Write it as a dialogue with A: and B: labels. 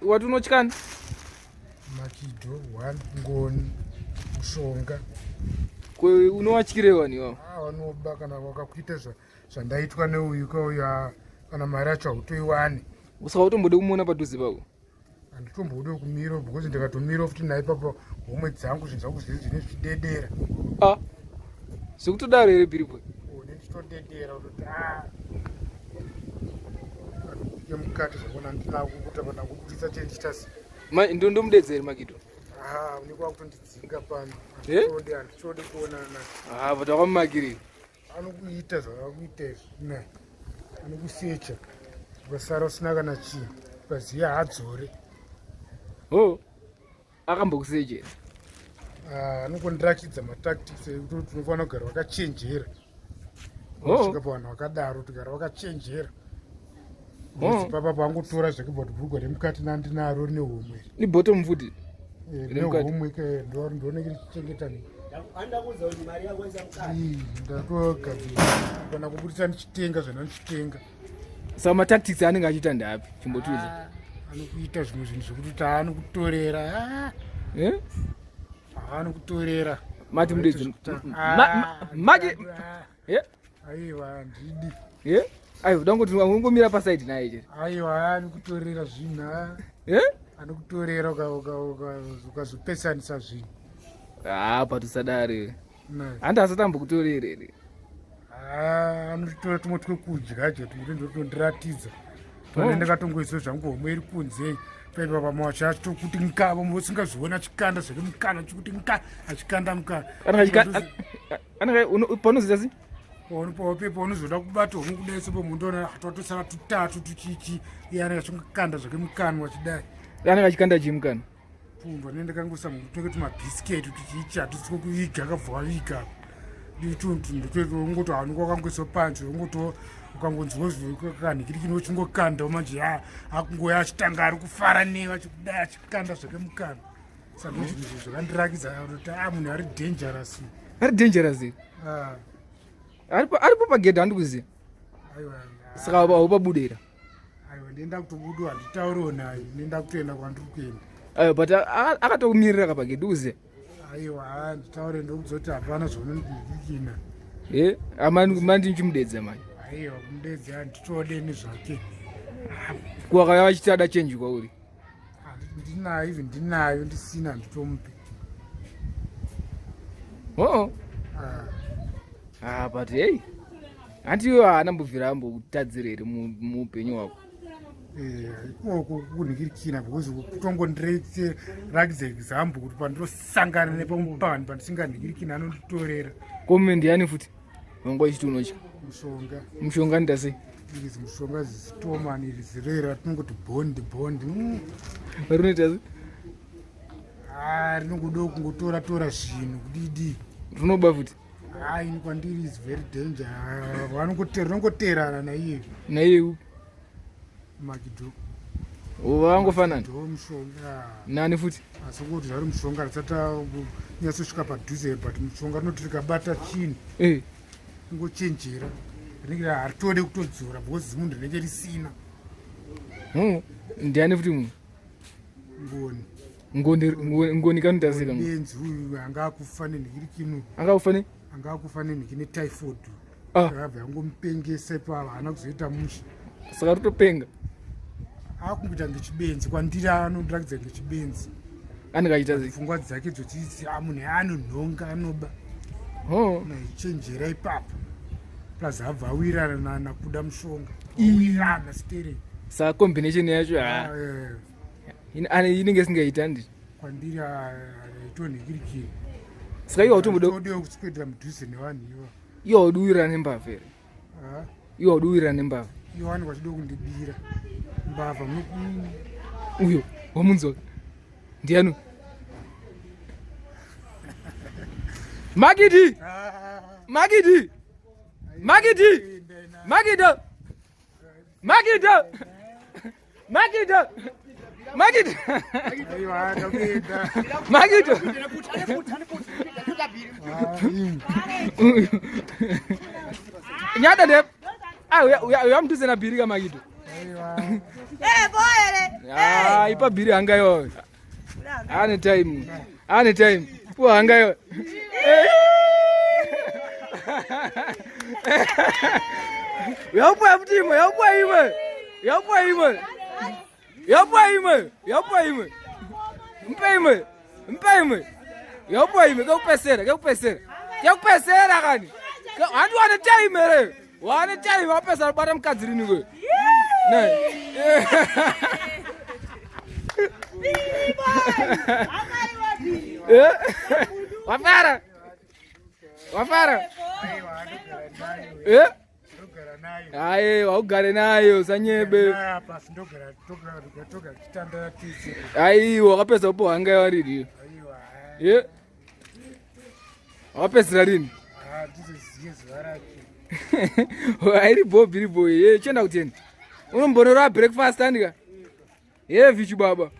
A: Wati unotyani?
B: Makido, one, ngoni, mushonga.
A: Unowatyirei vanhu ivavo?
B: Ah, vanoba kana vakakuita zvandaitwa neuyu kauyu ah, kana mari yacho hautoiwani.
A: Saka utombode kumuona padhuze pako?
B: Handitombode kumira because ndikatomira futi naye papa homwe dzangu zvinhu zvangu zvese zvine zvichidedera.
A: Ah. Zvekutodaro here Biriboy?
B: Oh, ndichitodedera kutoti ah. Yemukati zvakona ndina kukuta kana kubudisa chendichitasi.
A: Ma ndo ndomudedzeri Makido.
B: Ah, unenge wakutondidzinga pano. Eh? Handitodi handitodi kuonana.
A: Ah, but wakamumakirira.
B: Anokuita zvakakuita izvi. Ne. Anokusecha. Ukasara usina kana chinhu. Ukaziya haadzore.
A: Oh. Akambokusechera.
B: Ah, anongondirakidza matactics ekuti unofanira kugara wakachenjera.
A: Oh.
B: Kusvika pavanhu vakadaro tigara wakachenjera.
A: Oh.
B: Papa pangotora zvake but bhurugwa remukati nandinaro rine homwe.
A: Ni bottom futi.
B: Eh,
A: Rine mukati.
B: Rine homwe ke ndo ndonenge ndichichengeta ni.
C: Andakuudza kuti mari yako isa mukati.
B: Ii, Ndatogadzira kana kubudisa ndichitenga zvandinochitenga.
A: Saka matactics aanenge achiita ndeapi? Chimbotiudza.
B: Ah, Anokuita zvimwe zvinhu zvekuti taanokutorera. Ah,
A: Eh?
B: Anokutorera.
A: Mati mudedze.
B: Ah,
A: Mati
B: ah,
A: Eh?
B: Aiwa handidi.
A: Eh? Aiwa dangoti ungomira paside naye chete.
B: Aiwa anokutorera zvinhu. ah.
A: Eh?
B: Anokutorera ukazopesanisa zvinhu.
A: Ah, patusadare.
B: Ne.
A: Handi asati ambokutorera here?
B: Ah, anotitora tumwe twekudya je tumwe ndotondiratidza tone ndakatongoiswa zvangu homwe iri kunze paipa pamwe wacho achitokuti nkavo usingazviona achikanda zvake mukana achikuti nka achikanda mukana
A: Anenge panozoita sei?
B: pepa unozoda kubata homwe kudai sepo mundoona twatosara tutatu tuchichi iye anenge achingokanda zvake mukanwa achidai
A: Anenge achikanda chii mukana?
B: pfumba nende kangosa tunenge tumabhisiketi tuchichi hatisi kuviga akabva waviga ndotongoti hanhu kwakangoiswa panze ungoto ukangonzwa kanhikirikini uchingokanda manje akungoya achitanga ari kufara newe achikudai achikanda zvake mukana saka zvinhu izvi zvakandirakidza kuti a munhu ari dangerous
A: Ari dangerous here?
B: Ah,
A: Aripo aripo pagedhi handi kuziva.
B: aiwa
A: Saka haupabudera.
B: aiwa ndienda kutobudiwa handitauriwo naye ndienda kutoenda kwandiri kuenda
A: Aiwa but akatokumirira kapagedhi kuziva.
B: aiwa handitaure ndokudzoti hapana zvaunondikina
A: Eh, amani mandi ndichimudedza manje.
B: aiwa kumudedza handitode nezvake
A: Kuwakaya vachiti ada change kwauri.
B: Ndinayo even ndinayo ndisina handitomupi.
A: Oh.
B: Ah,
A: Ah, but hey. Hanti iwe haana mbobvira ambokutadzira here muupenyu hwako?
B: Eh, ikoko kunhikirikina because kutongondiratidza example kuti pandosangana nepamupani pandisinganhikirikina anonditorera.
A: Kome ndiyani futi? Wanga uchiti unotya.
B: Mushonga.
A: Mushonga nda sei?
B: Iri mushonga zitomani iri zirera tinongoti bond bond.
A: Rinoita sei?
B: Ah, rinongoda kungotora tora zvinhu kudidi.
A: Rinoba futi.
B: Ah, ini kwandiri is very danger. Vanongotera rinongoterana naiye.
A: Naiye upi?
B: Makido.
A: Vangofanana.
B: Ndo mushonga.
A: Nani futi?
B: Asi kuti zvari mushonga risati nyatsosvika padhuze but mushonga rinoti rikabata chinhu.
A: Eh.
B: Kungochenjera. Rinenge haritode kutodzora because zimunhu rinenge risina.
A: Ndiani futi munhu?
B: Ngoni.
A: Ngoni ngoni kanotasika.
B: Benzi uyu anga akufa nenhikirikinu.
A: Anga akufa ne?
B: Anga akufa nenhiki netyphoid.
A: Ah.
B: Akabva yangomupengesa ipapo haana kuzoita mushe.
A: Saka rutopenga.
B: Akungoita ngechibenzi kwandiri anondirakidza ngechibenzi.
A: Anenge achiita sei?
B: Pfungwa dzake dzochidzi ah, munhu anonhonga anoba.
A: Oh.
B: Naichenjera ipapo. Plus abva awirana nakuda mushonga. Awirana sterek.
A: Saka combination yacho ha.
B: Ah, eh.
A: Inenge isingaiti handiti?
B: Kwandiri aitonhikirikiri.
A: Saka iwe hautomboda
B: kuswedera mudhuze nevanhu ivo.
A: Iwe haudi kuwirirana nembavha here?
B: Ah.
A: Iwe haudi kuwirirana nembavha?
B: Iwe vanenge vachida kundibira mbavha
A: uyo wamunzwa ndiani? Makidi!
B: Ah.
A: Makidi! Makidi! Makido! Makido! Makido! Makido!
B: Aiwa, ndakuenda.
A: Makido! Nyada ndep. Ah, uya uya uya mtuze na birika Makido. Ah, ipa bhiri hanga iwayo. Ane time. Ane time. Puwa hanga iwayo. Yapuwa futi imwe, yapuwa imwe. Yapuwa imwe. Yapuwa imwe, yapuwa imwe. Mpe imwe. Mpe imwe. Yapuwa imwe, kekupesera, kekupesera. Kekupesera kani. Handi wane time here. Wane time wapesera kubata mukadzi rini kwe. Ne. Eh? Wafara. Wafara. Eh? Aye, waugare nayo usanyebe. Aiwa, wakapedza upo hanga yawariri. Ye. Wakapedzera rini? Airi bho biri bho. Ye, chienda kutenda. Unombonora breakfast andika. Ye, vichu baba.